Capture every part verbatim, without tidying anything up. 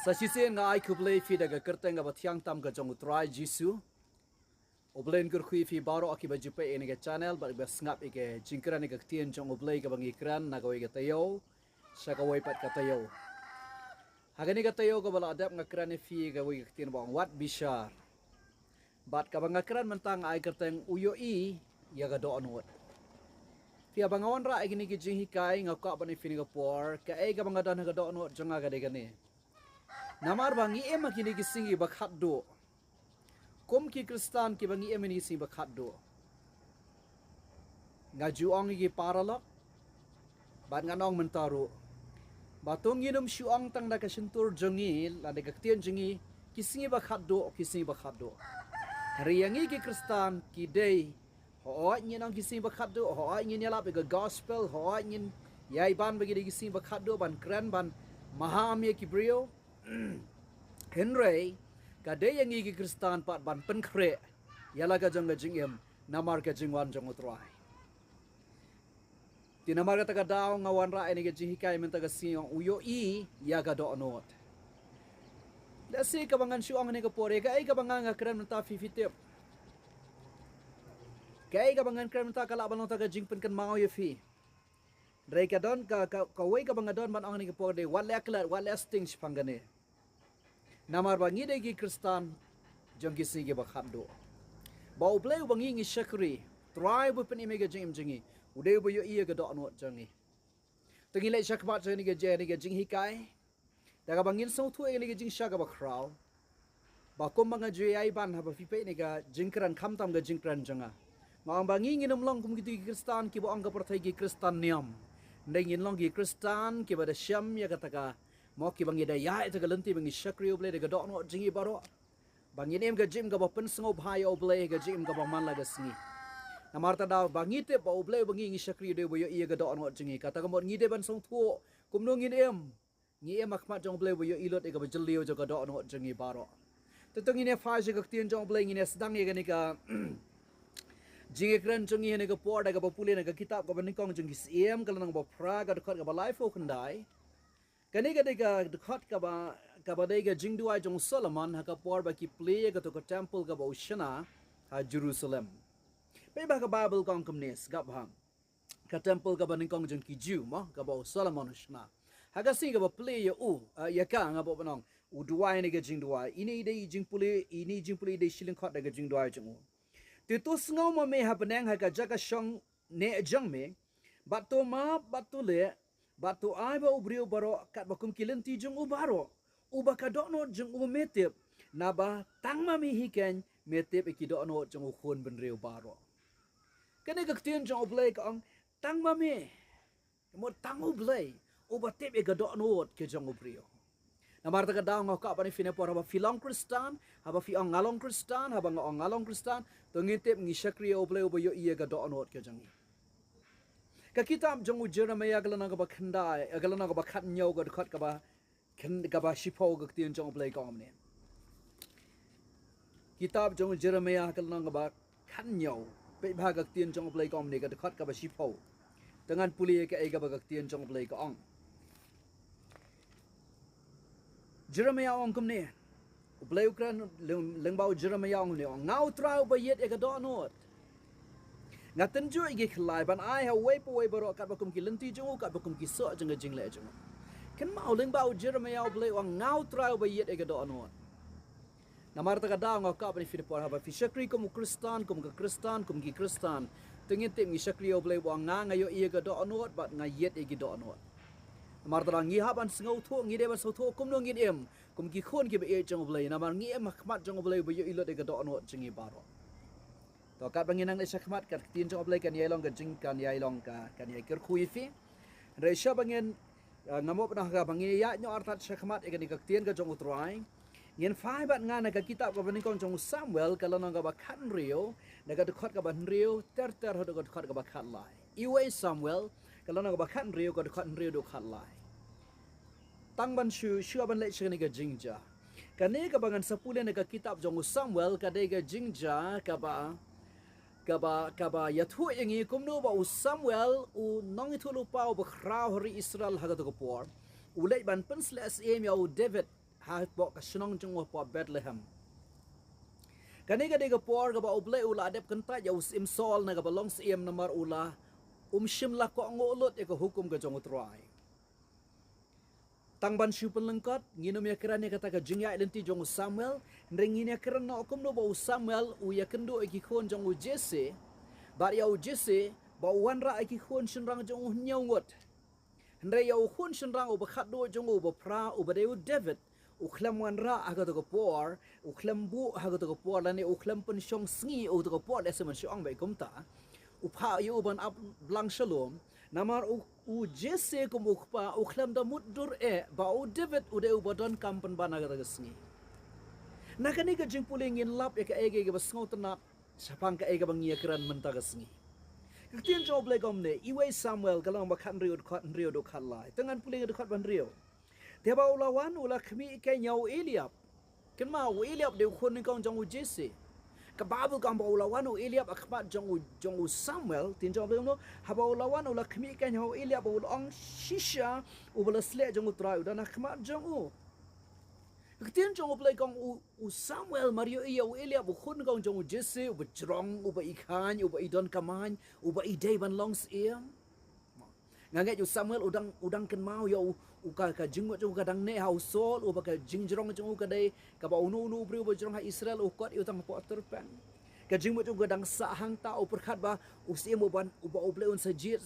Sa shisien nga ai khublei phi da ka kyrteng kaba thiang tam ka jong U Trai Jisu. U Blei un kyrkhu ïa phi baroh kiba ju peit ïa kane ka channel bad ba sngap ïa ka jingkren ïa ka ktien jong U Blei kaba ngi kren na kawei ka taïew sha kawei pat ka taïew. Ha kane ka taïew kaba la dep nga kren ïa phi kawei ka ktien ba ong wat bishar. Bad kaba nga kren mynta nga ai kyrteng u ïohi ïa ka dohnud. Phi, haba nga wanrah ïa kine ki jinghikai nga kwah ban ïa phi ha kane ka por, kaei kaba nga don ha ka dohnud jong nga ka dei kane. Namar ba ngi im ha kine ki sngi ba khatduh. Kum ki Khristan kiba ngi im ha kine ki sngi ba khatduh, nga ju ong ïa ki paralok bad ngan ong mynta ruh ba to ngin ym shu ong tang da ka shyntur jong ngi lane ka ktien jong ngi, ki sngi ba khatduh, ki sngi ba khatduh. Hynrei ïa ngi ki Khristan ki dei, hooid ngin ong ki sngi ba khatduh, hooid ngin ïalap ïa ka gospel, hooid ngin ïai ban ba ki dei ki sngi ba khatduh ban kren ban maham ïa ki briew. Hynrei ka dei ïa ngi ki Khristan pat ban pynkhreh ïa la ka jong ka jingim namar ka jingwan jong U Trai. Te namar kata ka daw nga wanrah ïa kane ka jinghikai mynta ka sngi, ong u ïohi ïa ka dohnud. Lehse kaba ngan shu ong ha kane ka por, ïa kaei kaba nga nga kren mynta phi phi tip. Kaei kaba ngan kren mynta ka lah ban long tang ka jingpynkynmaw ïa phi. Hynrei ka don ka, ka, kawei kaba nga don ban ong ha kane ka por dei wat leh klet, wat leh sting shaphang kane. Namar ba ngi dei ki Khristan jong ki sngi kiba khatduh. Ba U Blei uba ngi ngi shakri, Trai uba pynim ïa ka jingim jong ngi, u dei uba ïohi ïa ka dohnud jong ngi. To ngin leit shakhmat jong kane ka jing, kane ka jinghikai. Da kaba ngin sngewthuh ïa kane ka jingshai kaba khraw. Ba kumba nga ju ïai ban haba phi peit ïa kane ka jingkren, khamtam ka jingkren jong nga, nga ong ba ngi ngin ym long kum kito ki Khristan kiba ong ka pyrthei ki Khristan niam. Hynrei ngin long ki Khristan kiba da shem ïa kata ka, mo, kiba ngi da ïaid ïa ka lynti ba ngi shakri U Blei da ka dohnud jong ngi baroh. Ba ngin im ka jingim kaba pynsngewbha ïa U Blei, ka jingim kaba man la ka sngi. Namar kata daw ba ngi tip ba U Blei uba ngi ngi shakri u dei uba ïohi ïa ka dohnud jong ngi. Kata ka mut ngi dei ban sngewthuh kumno ngin im. Ngi im ha khmat jong U Blei uba ïohi lut ïa kaba jylliew jong ka dohnud jong ngi baroh. Te to ngin ïa phai sha ka ktien jong U Blei, ngin ïa sdang ïa kane ka jingïakren jong ngi ha kane ka por da kaba pule na ka kitab kaba nyngkong jong Ki Syiem, ka lynnong ba phra, ka dkhot kaba laiphew khyndai. Kane ka dei ka dkhot kaba, kaba dei ka jingduwai jong u Solomon ha ka por ba ki plie ïa kato ka temple kaba u shna ha Jerusalem. Peit ba ka Baibl ka ong kumne, sngap bha. Ka temple kaba nyngkong jong ki Jiw, mo, kaba u Solomon u shna. Ha ka sngi kaba plie ïa u, eh, ïa ka, nga bok ban ong, u duwai ïa kane ka jingduwai. Ine i dei i jingpule, ine i jingpule i dei shi lyngkhot da ka jingduwai jong u. Te to sngew ma me ha bneng ha ka jaka shong neh jong me, bad to map, bad to leh, bad to ai ba u briew baroh katba kum ki lynti jong u baroh. Uba ka dohnud jong u me tip, naba tang ma me hi keiñ me tip ïa ki dohnud jong u khun bynriew baroh. Kane ka ktien jong U Blei ka ong, tang ma me. Ka mut tang U Blei uba tip ïa ka dohnud ka jong u briew. Namar kata ka daw nga kwah ban ïa phi ha kane ka por, haba phi long Khristan, haba phi ong nga long Khristan, haba nga ong nga long Khristan, to ngin tip ngi shakri ïa U Blei uba ïohi ïa ka dohnud ka jong ngi. Ka kitab jong u Jeremaïah ka lynnong kaba khyndai, eh, ka lynnong kaba khathynñiew, ka dkhot kaba khyn-, kaba shiphew, ka ktien jong U Blei ka ong kumne. Kitab jong u Jeremaïah ka lynnong kaba khathynñiew. Peit bha, ka ktien jong U Blei ka ong kumne, ka dkhot kaba shiphew. To ngan pule kaei kaba ka ktien jong U Blei ka ong. Jeremaïah u ong kumne. U Blei u kren lyng-, lyngba u Jeremaïah u ong kumne, u ong, nga U Trai uba ïit ïa ka dohnud. Nga tynjuh ïa ki khyllai ban ai ha uwei pa uwei baroh katba kum ki lynti jong u, katba kum ki soh jong ka jingleh jong u. Kynmaw, lyngba u Jeremaïah U Blei u ong, nga U Trai uba ïit ïa ka dohnud. Namar kata ka daw nga kwah ban ïa phi ha kane ka por, haba phi shakri kum u Khristan, kum ka Khristan, kum ki Khristan, to ngin tip ngi shakri ïa U Blei uba ong nga, nga ïohi ïa ka dohnud bad nga ïit ïa ki dohnud. Namar kata ngi hap ban sngewthuh, ngi dei ban sngewthuh kumno ngin im kum ki khun kiba ïeit jong U Blei, namar ngi im ha khmat jong U Blei uba ïohi lut ïa ka dohnud jong ngi baroh. To katba ngin nang leit shakhmat, ka ktien jong U Blei kan ïai long ka jing, kan ïai long ka, kan ïai kyrkhu ïa phi. Hynrei shuwa ba ngin, eh, nga mut ban ong, haba ngin ïaid noh artat shakhmat ïa kane ka ktien ka jong U Trai, ngin phai bad nga na ka kitab kaba nyngkong jong u Samuel, ka lynnong kaba khathynriew, na ka dkhot kaba hynriew ter ter haduh ka dkhot kaba khatlai. Uwei Samuel, ka lynnong kaba khathynriew, ka dkhot hynriew haduh khatlai. Tang ban shu, shuwa ban leit sha kane ka jingjia. Kane kaba ngan sa pule na ka kitab jong u Samuel ka dei ka jingjia kaba, kaba, kaba ïathuh ïa ngi kumno ba u Samuel, u nongïathuhlypa uba khraw ha ri Israel ha kato ka por, u leit ban pynsleh syiem ïa u David hapoh ka shnong jong u hapoh Bethlehem. Kane ka dei ka por kaba U Blei u la dep kyntait ïa u Syiem Saul na kaba long syiem namar u la um shym la kohnguh lut ïa ka hukum ka jong U Trai. Tang ban shu pynlyngkot, ngin ym ïakren ïa kata ka jingïaid lynti jong u Samuel, hynrei ngin ïakren noh kumno ba u Samuel u ïakynduh ïa ki khun jong u Jesse, bad ïa u Jesse, ba u wanrah ïa ki khun shynrang jong u hynñiew ngut. Hynrei ïa u khun shynrang uba khatduh jong u uba phra uba dei u David, u khlem wanrah ha kato ka por, u khlem buh ha kato ka por, lane u khlem pynshong sngi ha kato ka por, lehse man shu ong beit kumta. U phah ïa u ban ap blang shalom, namar u, u Jesse kum u kpa, u khlem da mutdur eh, ba u David u dei uba donkam pynban ha kata ka sngi. Na kane ka jingpule ngin lap ïa kaei kaei kaba sngewtynnat shaphang kaei kaba ngi ïakren mynta ka sngi. Ka ktien jong U Blei ka ong kumne, Iwei Samuel ka lynnong ba khathynriew dkhot hynriew haduh khatlai. Te ngan pule na dkhot ba hynriew. Te haba u la wan u la khmih keiñ ïa u Eliab. Kynmaw u Eliab dei u khun nyngkong jong u Jesse. Ka Baibl ka ong ba u la wan u Eliab ha khmat jong u, jong u Samuel, ktien jong U Blei ka ong kumno, haba u la wan u la khmih keiñ ha u Eliab, u la ong, shisha uba la sleh jong U Trai u don ha khmat jong u. Ka ktien jong U Blei ka ong u, u Samuel mar ïohi ïa u Eliab u khun nyngkong jong u Jesse, uba jrong, uba i khaiñ, uba i don kamaiñ, uba i dei ban long syiem. Nga ngeit u Samuel u dang, u dang kynmaw ïa u, u ka, ka jingmut jong u ka dang neh ha u Saul, uba ka jingjrong jong u ka dei kaba uno uno u briew uba jrong ha Israel u kot ïa u tang hapoh tyrpeng. Ka jingmut jong u ka dang sah hangta, u pyrkhat ba u syiem uban, uba U Blei un sa jied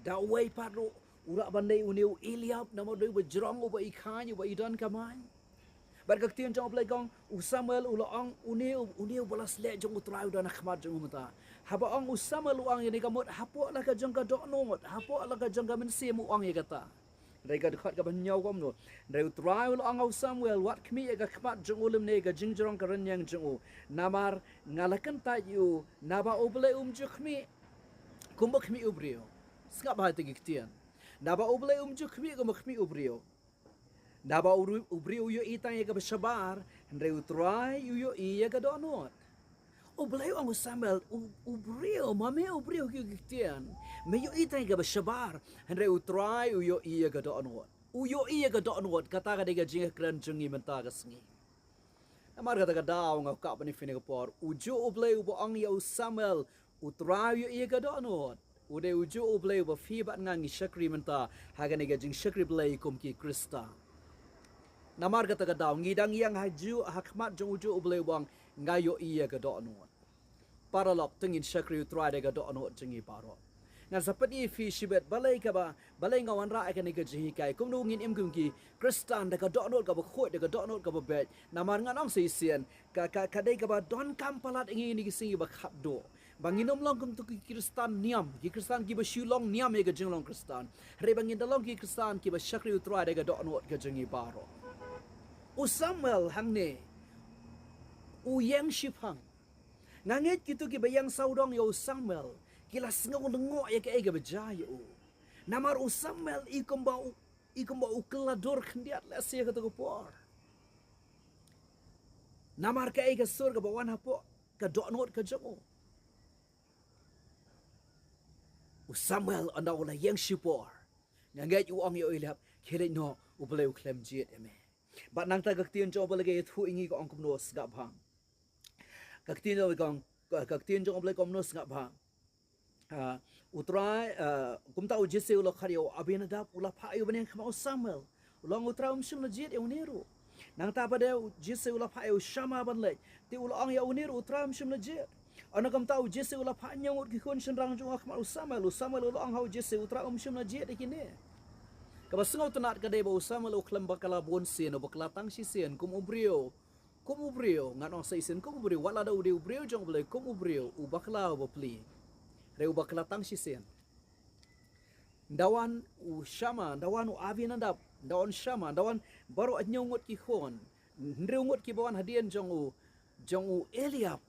da uwei pat ruh, u lah ban dei une u Eliab, namar u dei uba jrong, uba i khaiñ, uba i don kamaiñ. Bad ka ktien jong U Blei ka ong, u Samuel u la ong, une, une uba la sleh jong U Trai u don ha khmat jong u mynta. Haba ong u Samuel u ong ïa kane ka mut, hapoh la ka jong ka dohnud, hapoh la ka jong ka mynsiem u ong ïa kata. Hynrei ka dkhot kaba hynñiew ka ong kumno. Hynrei U Trai u la ong ha u Samuel, wat khmih ïa ka khmat jong u lymne ïa ka jingjrong ka rynïeng jong u. Namar nga la kyntait ïa u, naba U Blei um ju khmih kumba khmih u briew. Sngap bha ïa kine ki ktien. Naba U Blei um ju khmih kumba khmih u briew. Naba u ru-, u briew u ïohi tang ïa kaba shabar, hynrei U Trai u ïohi ïa ka dohnud. U Blei u ong u Samuel, u, u briew, ma me u briew ki ktien. Me ïohi tang ïa kaba shabar, hynrei U Trai u ïohi ïa ka dohnud. U ïohi ïa ka dohnud, kata ka dei ka jingkren jong ngi mynta ka sngi. Namar kata ka daw nga kwah ban ïa phi ha kane ka por. Ujuh U Blei uba ong ïa u Samuel, U Trai u ïohi ïa ka dohnud. U dei ujuh U Blei uba phi bad nga ngi shakri mynta, ha kane ka jingshakri Blei kum ki Khristan. Namar kata ka daw, ngi dang ïeng ha juh, ha khmat jong ujuh U Blei uba ong nga ïohi ïa ka dohnud. Paralok, to ngin shakri U Trai da ka dohnud jong ngi baroh. Ngan sa pyni ïa phi shibit balei kaba, balei nga wanrah ïa kane ka jinghikai. Kumno ngin im kum ki Khristan da ka dohnud kaba khuid, da ka dohnud kaba beit. Namar ngan ong sa shisien, ka, ka, ka dei kaba donkam palat ïa ngi ha kine ki sngi ba khatduh. Ba ngin ym long kum kito ki Khristan niam, ki Khristan kiba shu long niam ïa ka jinglong Khristan. Hynrei ba ngin da long ki Khristan kiba shakri U Trai da ka dohnud ka jong ngi baroh. U Samuel hangne, u ïeng shiphang. Nga ngeit kito kiba ïeng sawdong ïa u Samuel, ki la sngew lyngngoh ïa kaei kaba jia ïa u. Namar u Samuel i kumba u, i kumba u kylla dur khyndiat lehse ha kato ka por. Namar kaei ka sur kaba wan hapoh ka dohnud ka jong u. U Samuel ynda u la ïeng shipor, nga ngeit u ong ïa u Eliab, khie leit noh, U Blei u khlem jied ïa me. Bad nangta ka ktien jong U Blei ka ïathuh ïa ngi ka ong kumno, sngap bha. Ka ktien jong U Blei ka ong, ka, ka ktien jong U Blei ka ong kumno, sngap bha. Ah, U Trai, ah, kumta u Jesse u la khot ïa u Abinadab, u la phah ïa u ban ïeng ha khmat u Samuel. U la ong U Trai um shym la jied ïa une ruh. Nangta pat de u Jesse u la phah ïa u Shama ban leit. Te u la ong ïa une ruh U Trai um shym la jied. Ynda kumta u Jesse u la phah hynñiew ngut ki khun shynrang jong u ha khmat u Samuel. U Samuel u la ong ha u Jesse U Trai um shym la jied ïa kine. Kaba sngewtynnat ka dei ba u Samuel u khlem bakla bun sien, u bakla tang shisien kum u briew. Kum u briew, ngan ong sa shisien kum u briew, wat lada u dei u briew jong U Blei kum u briew, u bakla u bapli. Hynrei u bakla tang shisien. Ynda wan u Shama, ynda wan u Abinadab, ynda wan Shama, ynda wan baroh hynñiew ngut ki khun. Hynriew ngut kiba wan hadien jong u, jong u Eliab.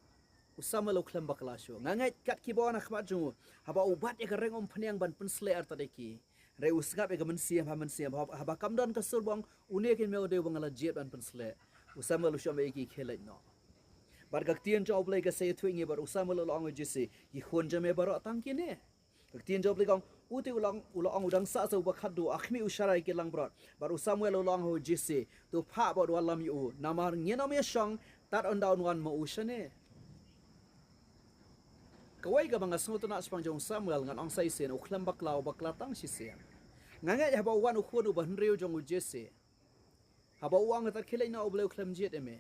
U Samuel u khlem bakla shuh. Nga ngeit kat kiba wan ha khmat jong u, haba u bat ïa ka reng umphniang ban pynshlur artat ïa ki. Hynrei u sngap ïa ka mynsiem ha mynsiem, haba, haba kam don ka sur ba ong, une kein me u dei uba nga la jied ban pynshlur. U Samuel u shym ïa ki, khie leit noh. Bad ka ktien jong U Blei ka sa ïathuh ïa ngi bad u Samuel u la ong ïa u Jesse, ki khun jong me baroh tang kine. Ka ktien jong U Blei ka ong, U te u la ong, u la ong u dang sah sa uba khatduh, a khmih u sharai ki langbrot. Bad u Samuel u la ong ha u Jesse, to phah bad wallam ïa u, namar ngin ym ïashong tad ynda un wan ma u shane. Kawei kaba nga sngewtynnat shaphang jong u Samuel, ngan ong sa shisien, u khlem bakla, u bakla tang shisien. Nga ngeit haba u wan u khun uba hynriew jong u Jesse, haba u ong, nga tad khie leit noh, U Blei u khlem jied ïa me.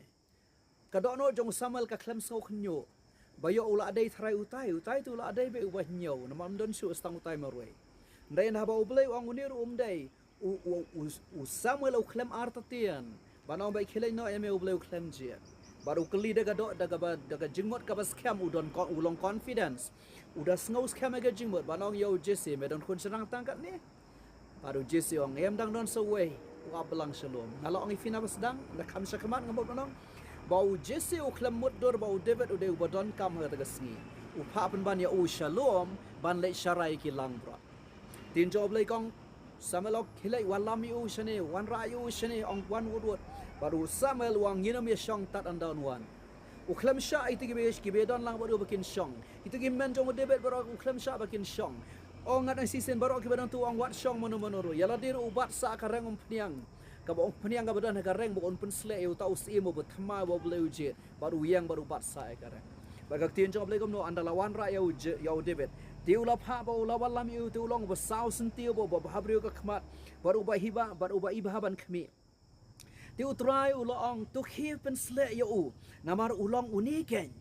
Ka dohnud jong u Samuel ka khlem sngew khynñiuh. Ba ïoh u la dei tharai utai, utai te u la dei beit uba hynñiew, namar ym don shuh, tang utai marwei. Hynrei haba U Blei u ong une ruh um dei, u, u, u, u Samuel u khlem artatien. Ban ong ba khie leit noh ïa me, U Blei u khlem jied. Bad u kylli da ka doh, da kaba, da ka jingmut kaba skhem, u don con-, u long confidence. U da sngew skhem ïa ka jingmut, ban ong ïa u Jesse, me don khun shynrang tang katne? Bad u Jesse u ong, em, dang don sa uwei, u ap blang shalom. Nga la ong ïa phi na ba sdang, na kham shakhmat nga mut ban ong. Ba u Jesse u khlem mutdur ba u David u dei uba donkam ha kata ka sngi. U phah pynban ïa u shalom, ban leit sharai ki langbrot. Ktien jong U Blei ka ong, Samuel u ong, khie leit wallam ïa u shane, wanrah ïa u shane, ong wan wut wut. Bad u Samuel u ong ngin ym ïashong tad ynda un wan. U khlem shah ïa kito kiba, kiba don lang bad u ba kin shong. Kito ki hynmen jong u David baroh u khlem shah ba kin shong. Ong ngat ong shisien baroh kiba don tu ong wat shong mano mano ruh. Ïa lade ruh u bat sah ka reng umphniang. Kaba umphniang kaba don ha ka reng ba un pynsleh ïa uta u syiem uba thymmai uba U Blei u jied. Bad u ïeng bad u bat sah ïa ka reng. Bad ka ktien jong U Blei kumno, ynda la wanrah ïa u Je-, ïa u David. Te u la phah bad u la wallam ïa u, te u long uba saw syntiew, uba, uba bhabriew ka khmat. Bad uba iba, bad uba iba ban khmih. Te U Trai u la ong, to khie pynsleh ïa u, namar u long une keiñ.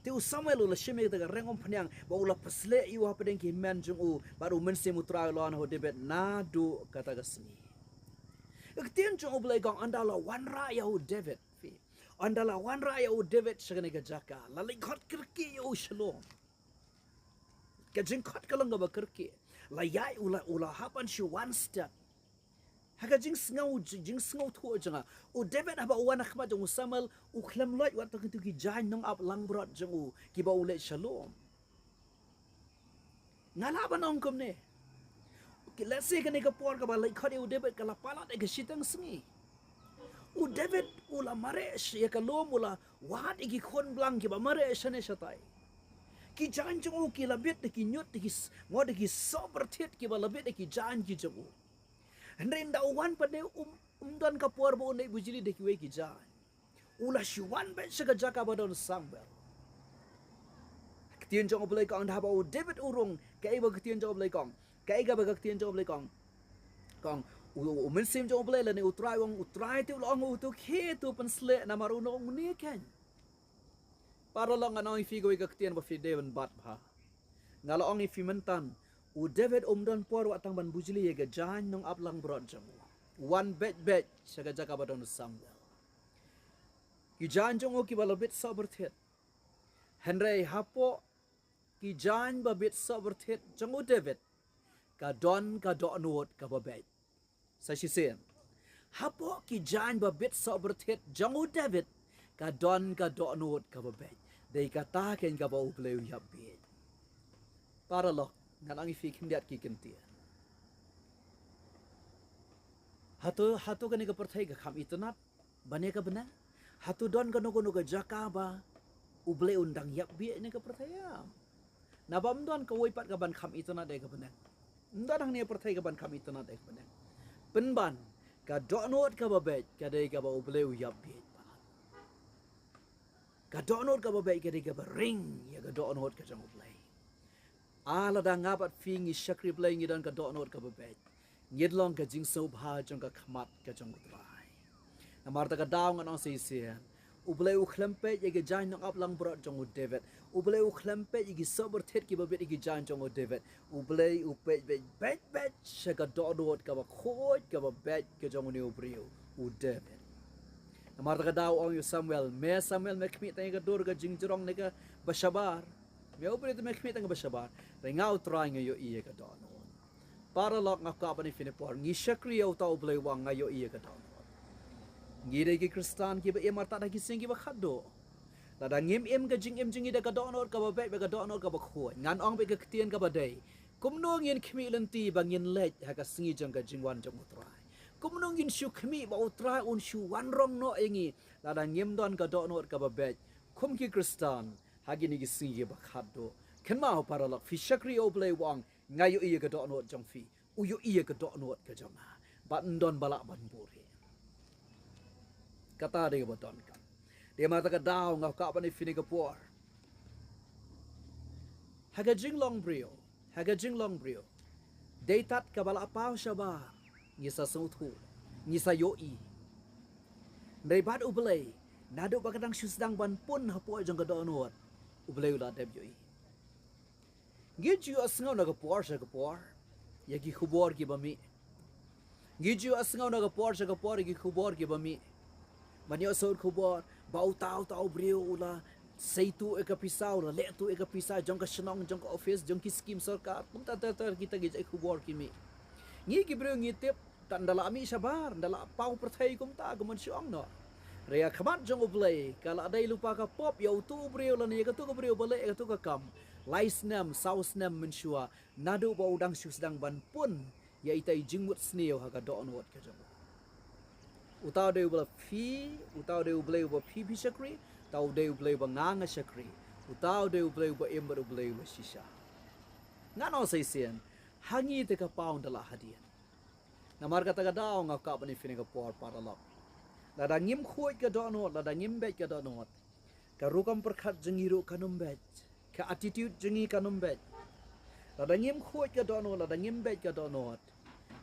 Te u Samuel u la shim ïa kata ka reng umphniang, bad u la pynsleh ïa u hapdeng ki hynmen jong u, bad U Mynsiem U Trai u la wan ha u David naduh kata ka sngi. Ka ktien jong U Blei ka ong ynda la wanrah ïa u David. Ynda la wanrah ïa u David sha kane ka jaka, la leit khot kyrkieh ïa u shalom. Ka jingkhot ka long kaba kyrkieh. La ïaid u la, u la hap ban shu wan step. Ha ka jingsngew, ji-, jingsngewthuh jong nga. U David haba u wan ha khmat jong u Samuel, u khlem lait wat tang kito ki jaiñ nongap langbrot jong u, kiba u leit shalom. Nga lah ban ong kumne. Ki, let's say kane ka por kaba leit khot ïa u David ka la palat ïa ka shiteng sngi. U David u la mareh sh-, ïa ka lum, u la wad ïa ki khun blang kiba mareh shane shatai. Ki jaiñ jong u ki la bit da ki ñiut, da ki s-, mo da ki sohbyrthiet kiba la bit da ki jaiñ ki jong u. Hynrei ynda u wan pat ne um, um don ka por ba un leit bujli da kiwei ki jaiñ. U la shu wan beit sha ka jaka ba don Samuel. Ka ktien jong U Blei ka ong haba u David u rung, kaei ba ka ktien jong U Blei ka ong. Kaei kaba ka ktien jong U Blei ka ong. Ka ong, u, u, U Mynsiem jong U Blei lane U Trai u ong, U Trai te u la ong ïa u to khie to pynsleh namar u long une keiñ. Paralok, ngan ong ïa phi kawei ka ktien ba phi dei ban bat bha. Nga la ong ïa phi mynta, u David um don por wat tang ban bujli ïa ka jaiñ nongap langbrot jong u. Wan beit beit sha ka jaka ba don u Samuel. Ki jaiñ jong u kiba la bit sohbyrthiet. Hynrei hapoh ki jaiñ ba bit sohbyrthiet jong u David, ka don ka dohnud kaba beit. Sa shisien. Hapoh ki jaiñ ba bit sohbyrthiet jong u David, ka don ka dohnud kaba beit. Dei kata keiñ kaba U Blei u ïap bieit. Paralok, ngan ong ïa phi khyndiat ki kyntien. Hato, hato kane ka pyrthei ka kham itynnad ban ïa ka bneng? Hato don kano kano ka jaka ba U Blei un dang ïap bieit ïa kane ka pyrthei? Ïa. Naba ym don kawei pat kaban kham itynnad ïa ka bneng. Ym don hangne ha pyrthei kaban kham itynnad ïa ka bneng. Pynban, ka dohnud kaba beit ka dei kaba U Blei u ïap bieit pat. Ka dohnud kaba beit ka dei kaba ring ïa ka dohnud ka jong U Blei. Ah, lada nga bad phi ngi shakri Blei ngi don ka dohnud kaba beit, ngin long ka jingsngewbha jong ka khmat ka jong U Trai. Namar kata ka daw ngan ong sa shisien, U Blei u khlem peit ïa ka jaiñ nongap langbrot jong u David. U Blei u khlem peit ïa ki sohbyrthiet kiba bit ïa ki jaiñ jong u David. U Blei u peit beit beit beit sha ka dohnud kaba khuid kaba beit ka jong une u briew u David. Namar kata ka daw ong ïa u Samuel, me Samuel me khmih tang ïa ka dur ka jingjrong ne kaba shabar. Me u briew te me khmih tang kaba shabar. Hynrei nga U Trai nga ïohi ïa ka dohnud. Paralok, nga kwah ban ïa phi ha kane ka por, ngi shakri ïa uta U Blei uba nga ïohi ïa ka dohnud. Ngi dei ki Khristan kiba im artat ha ki sngi kiba khatduh. Lada ngim im, ka jingim jong ngi da ka dohnud kaba beit bad ka dohnud kaba khuid, ngan ong beit ka ktien kaba dei, kumno ngin khmih lynti ba ngin leit ha ka sngi jong ka jingwan jong U Trai? Kumno ngin shu khmih ba U Trai un shu wan rong noh ïa ngi lada ngim don ka dohnud kaba beit kum ki Khristan ha kine ki sngi kiba khatduh? Kynmaw paralok, phi shakri ïa U Blei uba ong, Nga ïohi ïa ka dohnud jong phi. U ïohi ïa ka dohnud ka jong nga. Bad ym don ba lah ban buri. Kata dei ba donkam. Dei namar kata ka daw nga kwah ban ïa phi ha kane ka por. Ha ka jinglong briew. Ha ka jinglong briew. Dei tat kaba la paw shabar. Ngi sa sngewthuh. Ngi sa ïohi. Hynrei bad U Blei. Naduh ba ka dang shu sdang ban pun hapoh jong ka dohnud. U Blei u la dep ïohi. Ngi ju ïohsngew na ka por sha ka por ïa ki khubor kiba mih. Ngi ju ïohsngew na ka por sha ka por ïa ki khubor kiba mih. Ban ïohsngew khubor ba uta uta u briew u la sei tuh ïa ka pisa, u la leh tuh ïa ka pisa jong ka shnong, jong ka office, jong ki skim sorkar. Kumta ter ter kita ki jait khubor ki mih. Ngi ki briew ngi tip, tang da la mih shabar, da la paw pyrthei kumta ka mon shu ong noh. Hynrei ha khmat jong U Blei ka la dei lypa ka pop ïa utu u briew lane ïa katu ka briew ba leh ïa katu ka kam. Lai snem, saw snem mynshuwa, naduh ba u dang shu sdang ban pun ïa ita i jingmut sniew ha ka dohnud ka jong u. Uta u dei uba phi, uta u dei U Blei uba phi phi shakri, uta u dei U Blei uba nga nga shakri, uta u dei U Blei uba im bad U Blei uba shisha. Ngan ong sa shisien, ha ngi te ka paw da la hadien. Namar kata ka daw nga kwah ban ïa phi ha kane ka por paralok. Lada ngim khuid ka dohnud, lada ngim beit ka dohnud. Ka rukom pyrkhat jong ngi ruh kan ym beit. Ka attitude jong ngi kan ym beit. Lada ngim khuid ka dohnud, lada ngim beit ka dohnud.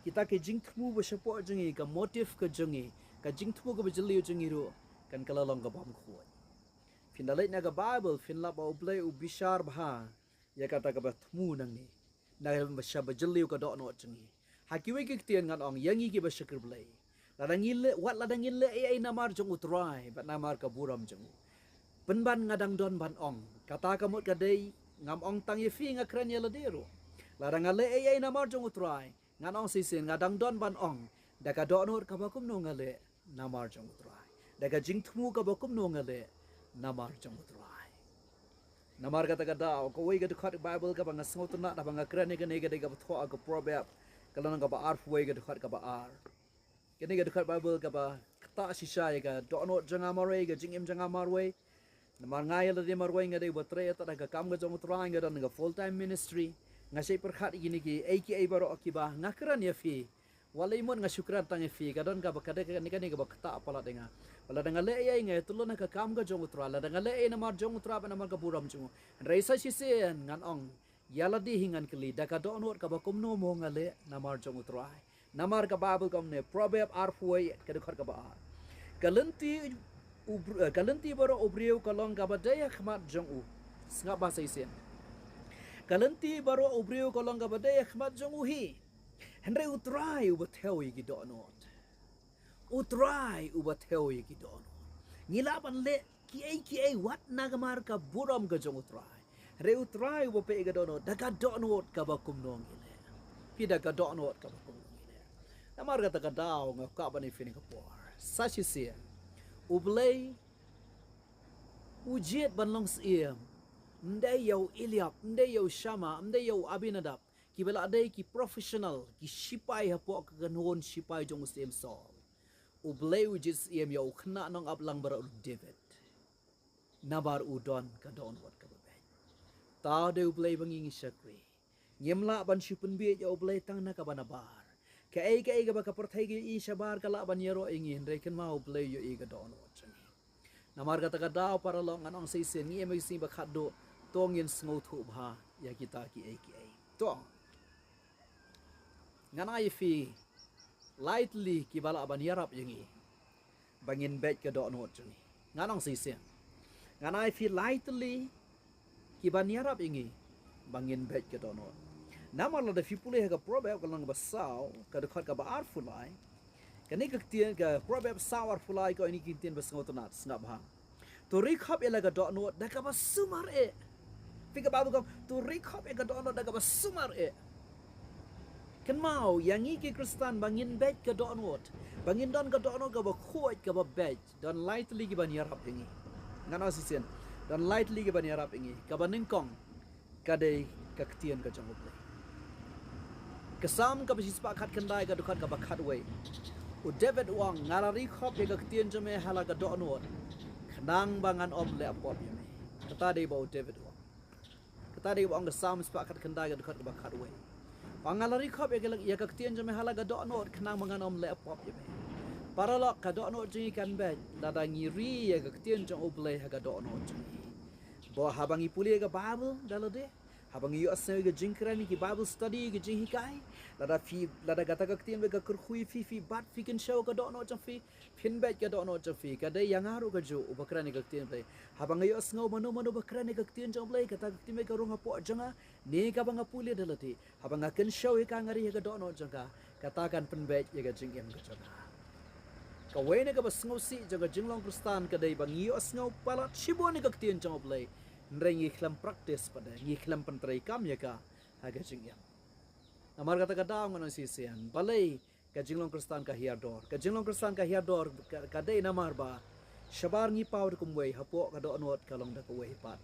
Kita ki jingthmu ba shapoh jong ngi, ka motive ka jong ngi, ka jingthmu kaba jylliew jong ngi ruh, kan kylla long kaba ym khuid. Phin da leit na ka Bible, phin lap ba U Blei u bishar bha ïa kata kaba thmu nangne. Na kaba shaba jylliew ka dohnud jong ngi. Ha kiwei ki ktien ngan ong ïa ngi kiba shakri Blei. Lada ngi leh, wat lada ngi leh ei ei namar jong U Trai, bad namar ka burom jong u. Pynban nga dang don ban ong. Kata ka mut ka dei, ngam ong tang ïa phi, nga kren ïa lade ruh. Lada nga leh ei ei namar jong U Trai, ngan ong sa shisien nga dang don ban ong. Da ka dohnud kaba kumno nga leh namar jong U Trai. Da ka jingthmu kaba kumno nga leh namar jong U Trai. Namar kata ka daw, kawei ka dkhot Bible kaba nga sngewtynnat haba nga kren ïa kane ka dei kaba thoh ha ka Proverb, ka lynnong kaba arphew wei ka dkhot kaba ar. Kane ka dkhot Bible kaba ktah shisha ïa ka dohnud jong nga marwei, ka jingim jong nga marwei. Namar nga ïa lade marwei nga dei uba trei ïa ka kam ka jong U Trai, nga don ka full time ministry. Nga shait pyrkhat ïa kine kiei kiei baroh kiba nga kren ïa phi. Wat la mut nga shu kren tang ïa phi, ka don kaba ka dei kane kaba ktah palat ïa nga. Lada nga leh ei ei nga ïatylli na ka kam ka jong U Trai, lada nga leh ei namar jong U Trai bad namar ka burom jong u. Hynrei sa shisien ngan ong, ïa lade hi ngan kylli, da ka dohnud kaba kumno mo nga leh namar jong U Trai. Namar ka Bible ka ong ne, Proverb arphew wei ka dkhot kaba ar. Ka lynti u br-, eh, ka lynti baroh u briew ka long kaba dei ha khmat jong u. Sngap bha sa shisien. Ka lynti baroh u briew ka long kaba dei ha khmat jong u hi. Hynrei U Trai uba thew ïa ki dohnud. U Trai uba thew ïa ki dohnud. Ngi lah ban leh kiei kiei wat namar ka burom ka jong U Trai. Hynrei U Trai uba peit ïa ka dohnud, da ka dohnud kaba kumno ngi leh. Phi, da ka dohnud kaba kumno ngi leh. Namar kata ka daw nga kwah ban ïa phi ha kane ka por. Sa shisien. U Blei u jied ban long syiem. Ym dei ïa u Eliab, ym dei ïa u Shama, ym dei ïa u Abinadab. Kiba la dei ki professional, ki shipai hapoh ka kynhun shipai jong u Syiem Saul. U Blei u jied syiem ïa u khynnah nongap lang baroh u David. Namar u don ka dohnud kaba beit. Uta u dei U Blei ba ngi ngi shakri. Ngim lah ban shu pynbieit ïa U Blei tang na kaba nabar. Kaei kaei kaba ka pyrthei ka ïohi shabar ka lah ban ïaroh ïa ngi, hynrei kynmaw U Blei u ïohi ka dohnud jong ngi. Namar kata ka daw paralok, ngan ong sa shisien, ngi im ha ki sngi ba khatduh, to ngin sngewthuh bha ïa kita kiei kiei. To. Ngan ai ïa phi lai tylli kiba lah ban ïarap ïa ngi ba ngin beit ka dohnud jong ngi. Ngan ong sa shisien, ngan ai ïa phi lai tylli kiban ïarap ïa ngi ba ngin beit ka dohnud. Namar lada phi pule ha ka Proverb ka lynnong ba saw, ka dkhot kaba arphew lai. Kane ka ktien, ka Proverb saw arphew lai, ka ong ïa kine ki ktien ba sngewtynnat, sngap bha. To ri khop ïa la ka dohnud da kaba sumar eh. Phi, ka Bible ka ong, to ri khop ïa ka dohnud da kaba sumar eh. Kynmaw ïa ngi ki Khristan ba ngin beit ka dohnud, ba ngin don ka dohnud kaba khuid kaba beit. Don lai tylli kiban ïarap ïa ngi. Ngan ong sa shisien. Don lai tylli kiban ïarap ïa ngi. Kaba nyngkong ka dei ka ktien ka jong U Blei. Ka Salm kaba shispah khatkhyndai, ka dkhot kaba khatwei. U David u ong, nga la ri khop ïa ka ktien jong me ha la ka dohnud, khnang ba ngan ym leh pop ïa me. Kata dei ba u David u ong. Kata dei ba ong ka Salm shispah khatkhyndai, ka dkhot kaba khatwei. Ba nga la ri khop ïa ka, ïa ka ktien jong me ha la ka dohnud, khnang ba ngan ym leh pop ïa me. Paralok, ka dohnud jong ngi kan beit lada ngi ri ïa ka ktien jong U Blei ha ka dohnud jong ngi. Ba haba ngi pule ïa ka Bible da lade, haba ngi ïohsngew ïa ka jingkren, ïa ki Bible study, ïa ka jinghikai, lada phi, lada kata ka ktien ba ka kyrkhu ïa phi, phi bat, phi kynshew ka dohnud jong phi, phin beit ka dohnud jong phi. Ka dei ïa nga ruh kajuh uba kren ïa ka ktien Blei. Haba nga ïohsngew mano mano ba kren ïa ka ktien jong Blei, kata ka ktien ba ka rung hapoh jong nga, ne kaba nga pule da lade, haba nga kynshew ïa ka, nga ri ïa ka dohnud jong ka, kata kan pynbeit ïa ka jingim ka jong nga. Kawei na kaba sngewsih jong ka jinglong Khristan ka dei ba ngi ïohsngew palat shibun ïa ka ktien jong U Blei, hynrei ngi khlem practice pat de, ngi khlem pyntreikam ïa ka ha ka jingim. Namar kata ka daw ngan ong shisien, balei ka jinglong Khristan ka hiar dor? Ka jinglong Khristan ka hiar dor ka, ka dei namar ba shabar ngi paw da kumwei, hapoh ka dohnud ka long da kawei pat.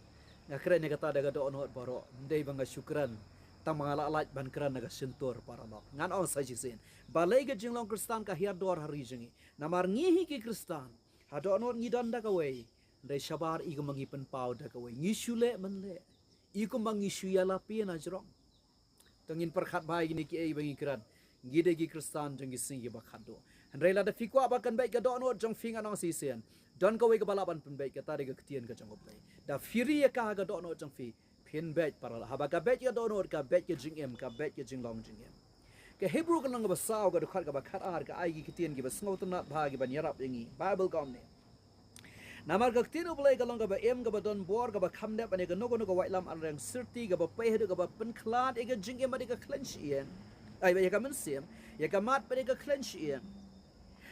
Nga kren ïa kata da ka dohnud baroh, ym dei ba nga shu kren, tang ba nga la lait ban kren na ka shyntur, paralok. Ngan ong sa shisien, balei ka jinglong Khristan ka hiar dor ha ri jong ngi? Namar ngi hi ki Khristan, ha dohnud ngi don da kawei, hynrei shabar i kumba ngi pynpaw da kawei, ngi shu leh mynleh, i kumba ngi shu ïalap ïa na jrong. To ngin pyrkhat bha ïa kine kiei ba ngi kren. Ngi dei ki Khristan jong ki sngi kiba khatduh. Hynrei lada phi kwah ba kan beit ka dohnud jong phi, ngan ong shisien, don kawei kaba lah ban pynbeit, kata dei ka ktien ka jong U Blei. Da phi ri ïa ka ha ka dohnud jong phi, phin beit, paralok. Haba ka beit ka dohnud, ka beit ka jingim, ka beit ka jinglong jingim. Ka Hebru ka lynnong kaba saw, ka dkhot kaba khatar, ka ai ki ktien kiba sngewtynnat bha, kiban ïarap ïa ngi. Bible ka ong ne, namar ka ktien U Blei ka long kaba im, kaba don bor, kaba kham dep ban ïa kano kano ka waitlam arliang syrti, kaba pei haduh kaba pynkhlad ïa ka jingim bad ïa ka khleiñ shyieng, ai, bad ïa ka mynsiem, ïa ka mat bad ïa ka khleiñ shyieng,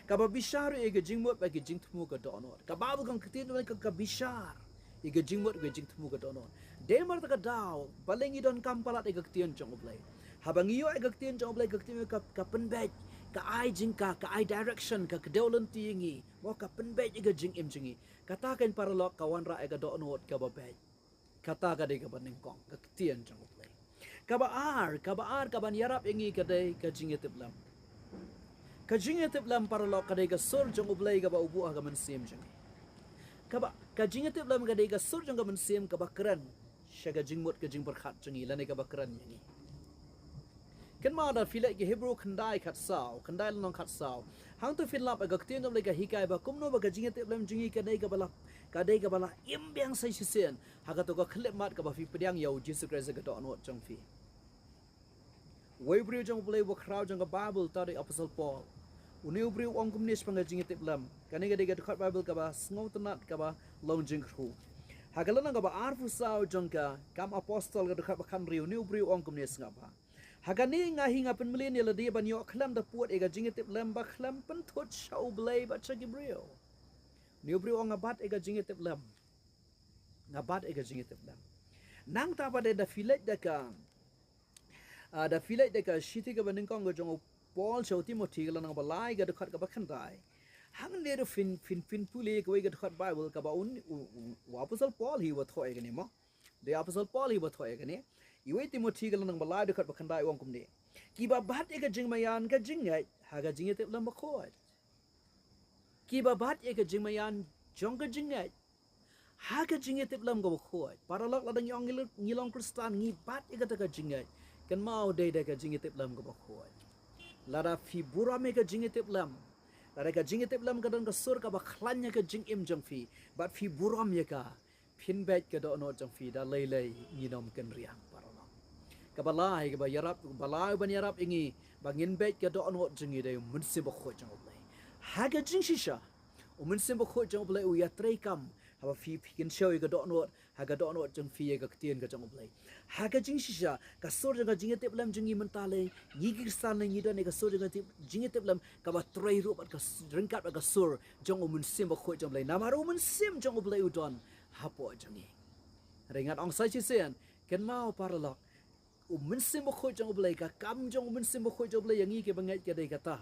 kaba bishar ruh ïa ka jingmut bad ka jingthmu ka dohnud. Ka Bible ka ong ka ktien U Blei ka, ka bishar ïa ka jingmut, ka jingthmu ka dohnud. Dei namar kata ka daw, balei ngi donkam palat ïa ka ktien jong U Blei? Haba ngi ïoh ïa ka ktien jong U Blei, ka ktien ka, ka pynbeit, ka ai jingkah, ka ai direction, ka kdew lynti ïa ngi. Mo, ka pynbeit ïa ka jingim jong ngi. Kata kan, paralok, ka wanrah ïa ka dohnud kaba beit. Kata ka dei kaba nyngkong, ka ktien jong U Blei. Kaba ar, kaba ar kaban ïarap ïa ngi ka dei ka jingïatiplem. Ka jingïatiplem, paralok, ka dei ka sur jong U Blei kaba u buh ha ka mynsiem jong ngi. Kaba, ka jingïatiplem ka dei ka sur jong ka mynsiem kaba kren sha ka jingmut ka jingpyrkhat jong ngi, lane kaba kren ïa ngi. Kynmaw, da phi leit ki Hebru khyndai khatsaw, khyndai lynnong khatsaw, hangto phin lap ïa ka ktien U Blei ka hikai ba kumno ba ka jingïatiplem jong ngi ka dei kaba la, ka dei kaba la im biang sa shisien ha kato ka khyllipmat kaba phi pdiang ïa U Jisu Khrist ha ka dohnud jong phi. Uwei u briew jong U Blei uba khraw jong ka Bible, uta u dei u Apostol Paul. Une u briew u ong kumne shaphang ka jingïatiplem. Kane ka dei ka dkhot Bible kaba sngewtynnat, kaba long jingkyrkhu. Ha ka lynnong kaba arphew saw jong ka Kam Apostol, ka dkhot ba khathynriew, une u briew u ong kumne, sngap bha: Ha kane nga hi nga pynmlien ïa lade ban ïoh khlem da pud ïa ka jingïatiplem ba khlem pynthut sha U Blei bad sha ki briew. Une u briew u ong, nga bat ïa ka jingïatiplem. Nga bat ïa ka jingïatiplem. Nangta pat de, da phi leit da ka, ah, da phi leit da ka shithi kaba nyngkong ka jong u Paul sha u Timothi, ka lynnong ba lai, ka dkhot kaba khyndai, hangne ruh phin, phin, phin pule kawei ka dkhot Bible kaba un, u, u, u Apostol Paul hi uba thoh ïa kane, mo. Dei u Apostol Paul hi uba thoh ïa kane. Uwei Timothi ka lynnong ba lai, dkhot ba khyndai, u ong kumne: Kiba bat ïa ka jingmaïan ka jingngeit ha ka jingïatiplem bakhuid. Kiba bat ïa ka jingmaïan jong ka jingngeit ha ka jingïatiplem kaba khuid. Paralok, lada ngi ong ngi long, ngi long Khristan, ngi bat ïa kata ka jingngeit, kynmaw, dei da ka jingïatiplem kaba khuid. Lada phi burom ïa ka jingïatiplem, lada ka jingïatiplem ka don ka sur kaba khlaiñ ïa ka jingim jong phi, bad phi burom ïa ka, phin beit ka dohnud jong phi, da lei lei ngin ym kynriang, paralok. Kaba lai, kaba ïarap, kaba lai ban ïarap ïa ngi ba ngin beit ka dohnud jong ngi, dei U Mynsiem Bakhuid jong U Blei. Ha ka jingshisha, U Mynsiem Bakhuid jong U Blei u ïatreikam haba phi, phi kynshew ïa ka dohnud, ha ka dohnud jong phi ïa ka ktien ka jong U Blei. Ha ka jingshisha, ka sur jong ka jingïatiplem jong ngi mynta lei, ngi ki Khristan lei, ngi don ïa ka sur jong ka tip, jingïatiplem kaba trei ruh bad ka s-, ryngkat bad ka sur jong U Mynsiem Bakhuid jong U Blei. Namar U Mynsiem jong U Blei u don hapoh jong ngi. Hynrei ngan ong sa shisien, kynmaw, paralok, U Mynsiem Bakhuid jong U Blei, ka kam jong U Mynsiem Bakhuid jong U Blei ïa ngi kiba ngeit ka dei kata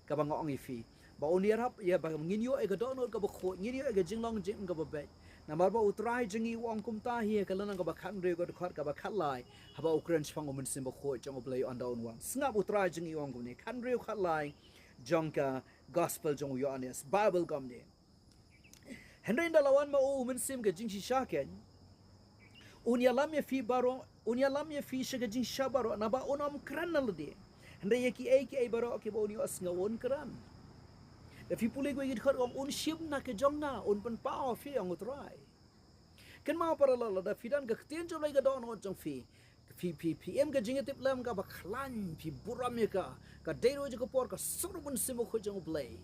kaba nga ong ïa phi, ba un ïarap ïa ba ngin ïoh ïa ka dohnud kaba khuid, ngin ïoh ïa ka jinglong jingim kaba beit. Namar ba U Trai jong ngi u ong kumta hi ha ka lynnong kaba khathynriew, ka dkhot kaba khatlai, haba u kren shaphang U Mynsiem Bakhuid jong U Blei ynda un wan. Sngap, U Trai jong ngi u ong kumne, khathynriew, khatlai jong ka Gospel jong u Ïoannis, Bible ka ong kumne: Hynrei ynda la wan ma u U Mynsiem ka jingshisha keiñ, un ïalam ïa phi baroh Un ïalam ïa phi sha ka jingshisha baroh, naba un ym kren na lade. Hynrei ïa kiei kiei baroh kiba un ïohsngew un kren. Da phi pule kawei ka dkhot, un shim na ka jong nga, un pynpaw ïa phi, ong U Trai. Kynmaw paralok, lada phi don ka ktien jong U Blei ha ka dohnud jong phi, phi, phi, phi im ka jingïatiplem kaba khlaiñ, phi burom ïa ka. Ka dei ruh jong ka por ka suk U Mynsiem Bakhuid jong U Blei.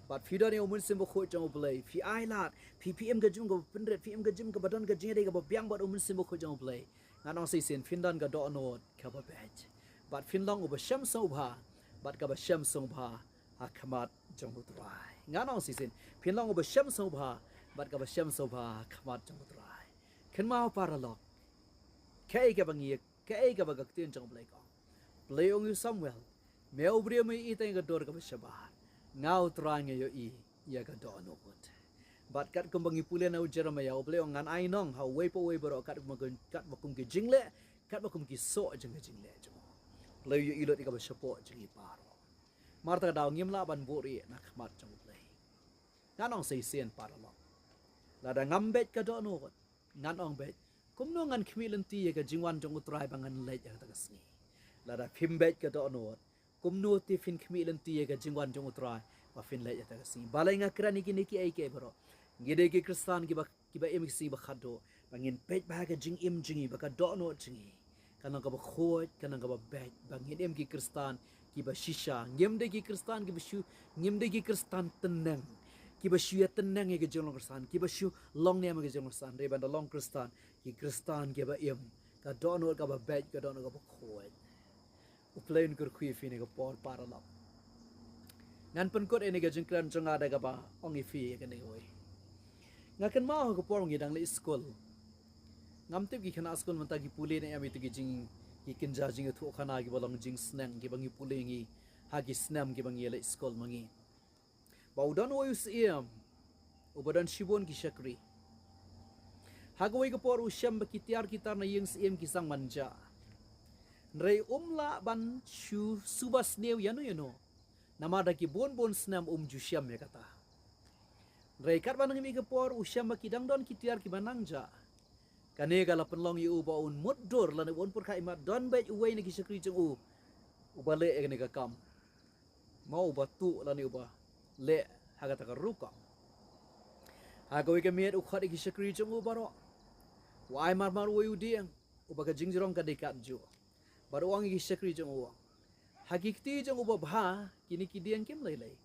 Bad phi don ïa U Mynsiem Bakhuid jong U Blei, phi ailad, phi, phi im ka jingim kaba pynrit, phi im ka jingim kaba don ka jingïadei kaba biang bad U Mynsiem Bakhuid jong U Blei. Ngan ong sa shisien, phin don ka dohnud kaba beit. Bad phin long uba shem sngewbha, bad kaba shem sngewbha ha khmat jong U Trai. Ngan ong sa shisien, phin long uba shem sngewbha, bad kaba shem sngewbha ha khmat jong U Trai. Kynmaw paralok, kaei kaba ngi, kaei kaba ka ktien jong U Blei ka ong. U Blei u ong ïa u Samuel, me u briew me ïohi tang ïa ka dur kaba shabar. Nga U Trai nga ïohi ïa ka dohnud. Bad katkum ba ngi pule na u Jeremiah, U Blei u ong ngan ai nong ha uwei pa uwei baroh katba kum, katba kum ki jingleh, katba kum ki soh jong ka jingleh jong u. U Blei u ïohi lut ïa kaba shapoh jong ngi baroh. Namar kata ka daw ngim lah ban buhrieh na khmat jong U Blei. Ngan ong sa shisien paralok, lada ngam beit ka dohnud, ngan ong beit, kumno ngan khmih lynti ïa ka jingwan jong U Trai ba ngan leit ha kata ka sngi? Lada phim beit ka dohnud, kumno te phin khmih lynti ïa ka jingwan jong U Trai ba phin leit ha kata ka sngi? Balei nga kren ïa kine kiei kiei baroh? Ngi dei ki Khristan kiba, kiba im ha ka sngi ba khatduh, ba ngin peit bha ha ka jingim jong ngi, ba ka dohnud jong ngi kan long kaba khuid, kan long kaba beit, ba ngin im ki Khristan kiba shisha. Ngim dei ki Khristan kiba shu, ngim dei ki Khristan tneng, kiba shu ïa tneng ïa ka jinglong Khristan, kiba shu long niam ïa ka jinglong Khristan. Hynrei ban da long Khristan, ki Khristan kiba im ka dohnud kaba beit, ka dohnud kaba khuid. U Blei un kyrkhu ïa phi ha kane ka por paralok. Ngan pynkut ïa kane ka jingkren jong nga da kaba ong ïa phi ïa kane kawei. Nga kynmaw ha ka por ngi dang leit skul, ngam tip ki khynnah skul mynta ki pule ne em ïa kito ki jing, ki kynja jingïathuhkhana kiba long jingsneng kiba ngi pule ngi ha ki snem kiba ngi leit skul ma ngi. Ba u don uwei u syiem uba don shibun ki shakri. Ha kawei ka por u shem ba ki tiar ki tar na ïing syiem ki sdang ban jah. Hynrei um lah ban shu suba sniew ïano ïano, namar da ki bun bun snem um ju shem ïa kata. Hynrei katba nang mih ka por u shem ba ki dang don ki tiar kiba nang jah. Kane ka la pynlong ïa u ba un mutdur lane ba un pyrkhat, i mat don beit uwei na ki shakri jong u uba leh ïa kane ka kam. Mo uba tuh lane uba leh ha kata ka rukom. Ha kawei ka miet u khot ïa ki shakri jong u baroh. U ai marmar uwei u dieng uba ka jingjrong ka dei katjuh. Bad u ong ïa ki shakri jong u, ha ki kti jong uba bha kine ki dieng kim lei lei.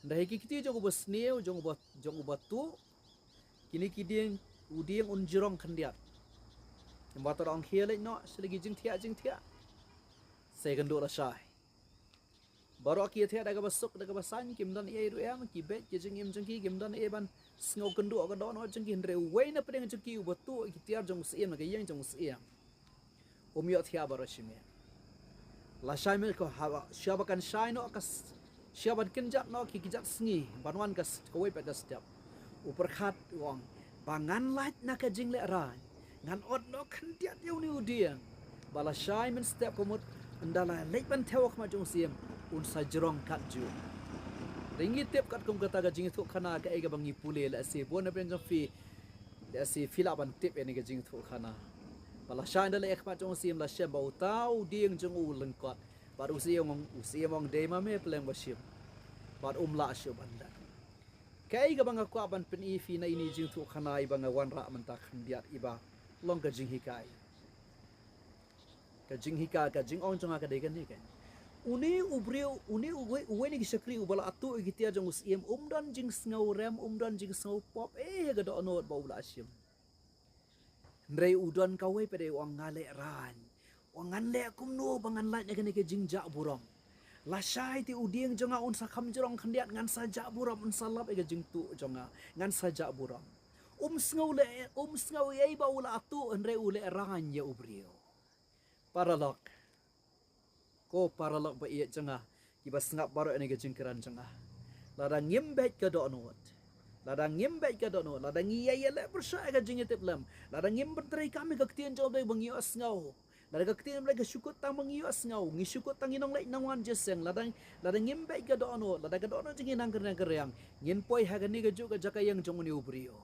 Hynrei ha ki kti jong uba sniew, jong uba, jong uba tuh, kine ki dieng, u dieng un jrong khyndiat. Kumba tang ong khie leit noh sha la ki jingthiah jingthiah. Sa ïakynduh lashai. Baroh ki ïathiah da kaba suk da kaba saiñ, kim don ei ruh em, ki beit ki jingim jong ki, kim don ei ban sngew kynduh ka dohnud jong ki. Hynrei uwei na pdeng jong ki uba tuh ïa ki tiar jong u syiem na ka ïing jong u syiem, um ïohthiah baroh shi miet. Lashai mynta ko haba, sha ba kan shai noh ka s-, sha ban kynjat noh ki kjat sngi ban wan ka s-, kawei pat ka step, u pyrkhat u ong ba ngan lait na ka jinglehrain, ngan ot noh khyndiat ïa une u dieng. Ba lashai mynstep ka mut ynda la leit ban thew ha khmat jong u syiem un sa jrong katjuh. Te ngi tip katkum kata ka jingïathuhkhana kaei kaba ngi pule, lehse bun na pdeng jong phi, lehse phi lah ban tip ïa kane ka jingïathuhkhana. Ba lashai ynda la leit ha khmat jong u syiem la shem ba uta u dieng jong u u lyngkot. Bad u syiem u ong, u syiem u ong dei ma me pleng ba shim. Bad um lah shuh ban lait. Kaei kaba nga kwah ban pyni ïa phi na ine i jingïathuhkhana iba nga wanrah mynta khyndiat iba long ka jinghikai. Ka jinghikai, ka jingong jong nga ka dei kane kan. Une u briew, une uwei, uwei na ki shakri uba la tuh ïa ki tiar jong u syiem, um don jingsngew rem, um don jingsngew pop ei ha ka dohnud ba u la shim. Hynrei u don kawei pat de u ong nga lehraiñ. U ong ngan leh kumno ba ngan lait na kane ka jingjah burom. Lashai te u dieng jong nga un sa kham jrong khyndiat, ngan sa jah burom, un sa lap ïa ka jingtuh jong nga, ngan sa jah burom. Um sngew leh, um sngew ei ei ba u la tuh, hynrei u lehraiñ ïa u briew. Paralok. Ko paralok ba ïeit jong nga, kiba sngap baroh ïa kane ka jingkren jong nga. Lada ngim beit ka dohnud. Lada ngim beit ka dohnud. Lada ngi ïa ïaleh pyrshah ïa ka jingïatiplem. Lada ngim pyntreikam ïa ka ktien jong U Blei ba ngi ïohsngew. Lada ka ktien U Blei ka shu kut tang ba ngi ïohsngew. Ngi shu kut tang ngi nongleit nongwan jingïaseng. Lada, lada ngim beit ka dohnud. Lada ka dohnud jong ngi nang kyrnang kyrnang. Ngin poi ha kane kajuh ka jaka ïeng jong une u briew.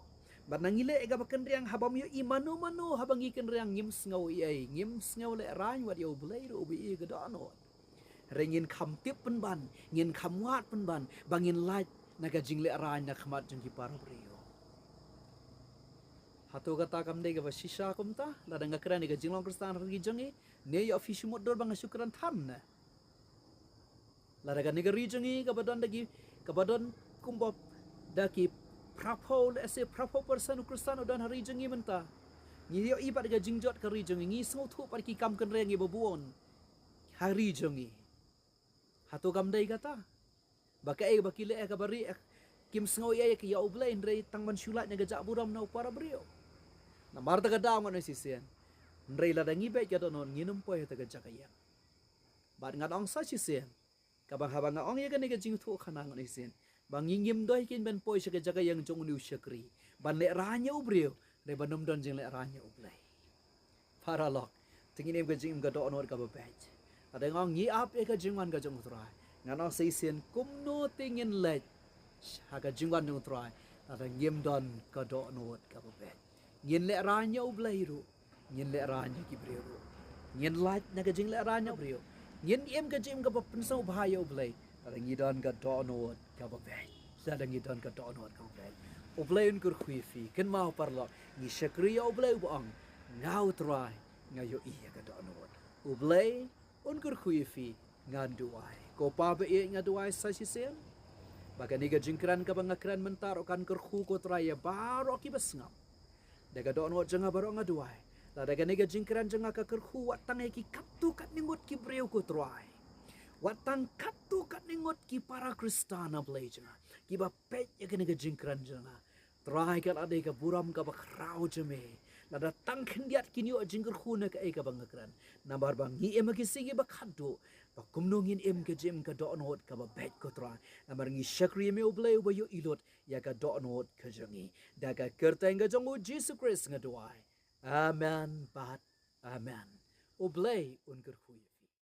Bad na ngi leh ïa kaba kynriang, haba ym ïohi mano mano haba ngi kynriang, ngim sngew ei ei, ngim sngew lehraiñ wat ïa U Blei ruh uba ïohi ïa ka dohnud. Hynrei ngin kham tip pynban, ngin kham wad pynban ba ngin lait na ka jinglehraiñ na khmat jong ki para briew. Hato kata kam dei kaba shisha kumta? Lada nga kren ïa ka jinglong Khristan ha ri jong ngi, ne ïoh phi shu mutdur ba nga shu kren than ne? Lada kane ka ri jong ngi kaba don da ki, kaba don kumba da ki phraphew, lehse phraphew percent u Khristan u don ha ri jong ngi mynta. Ngi ïohi pat ka jingjot ka ri jong ngi, ngi sngewthuh pat ki kam kynriang kiba bun ha ri jong ngi. Hato kam dei kata ba kaei ba ki leh ïa kaba rieh, kim sngew ei ei ïa U Blei, hynrei tang ban shu lait na ka jaka burom na u para briew? Namar kata ka daw ngan ong shisien, hynrei lada ngi beit ka dohnud, ngin ym poi ha kata ka jaka ïing. Bad ngan ong sa shisien, kaba haba nga ong ïa kane ka jingthoh khana, ngan ong shisien ba ngi ngim dei kin ban poi sha ka jaka ïing jong une u shakri ban lehraiñ ïa u briew, hynrei ban ym don jinglehraiñ ïa U Blei. Paralok, te ngin im ka jingim ka dohnud kaba beit. Lada nga ong ngi ap ïa ka jingwan ka jong U Trai, ngan ong sa shisien kumno te ngin leit ha ka jingwan jong U Trai lada ngim don ka dohnud kaba beit? Ngin lehraiñ ïa U Blei ruh, ngin lehraiñ ïa ki briew ruh. Ngin lait na ka jinglehraiñ ïa u briew. Ngin im ka jingim kaba pynsngewbha ïa U Blei lada ngi don ka dohnud kaba beit. Lada ngi don ka dohnud kaba beit. U Blei un kyrkhu ïa phi. Kynmaw paralok, ngi shakri ïa U Blei uba ong, nga U Trai, nga ïohi ïa ka dohnud. U Blei un kyrkhu ïa phi. Ngan duwai. Ko Pa ba ïeit, nga duwai sa shisien ba kane ka jingkren kaba nga kren mynta ruh kan kyrkhu, ko Trai, ïa baroh kiba sngap. Da ka dohnud jong nga baroh nga duwai, lada kane ka jingkren jong nga ka kyrkhu wat tang ïa ki katto katne ngut ki briew, ko Trai, wat tang katto katne ngut ki para Khristan, A Blei jong nga, kiba peit ïa kane ka jingkren jong nga, Trai, ka la dei ka burom kaba khraw jong me lada tang khyndiat kin ïoh jingkyrkhu na kaei kaba nga kren. Namar ba ngi im ha ki sngi ba khatduh, ba kumno ngin im ka jingim ka dohnud kaba beit, ko Trai. Namar ngi shakri ïa me, U Blei uba ïohi lut ïa ka dohnud ka jong ngi. Da ka kyrteng ka jong U Jisu Khrist nga duwai. Amen bad amen. U Blei un kyrkhu ïa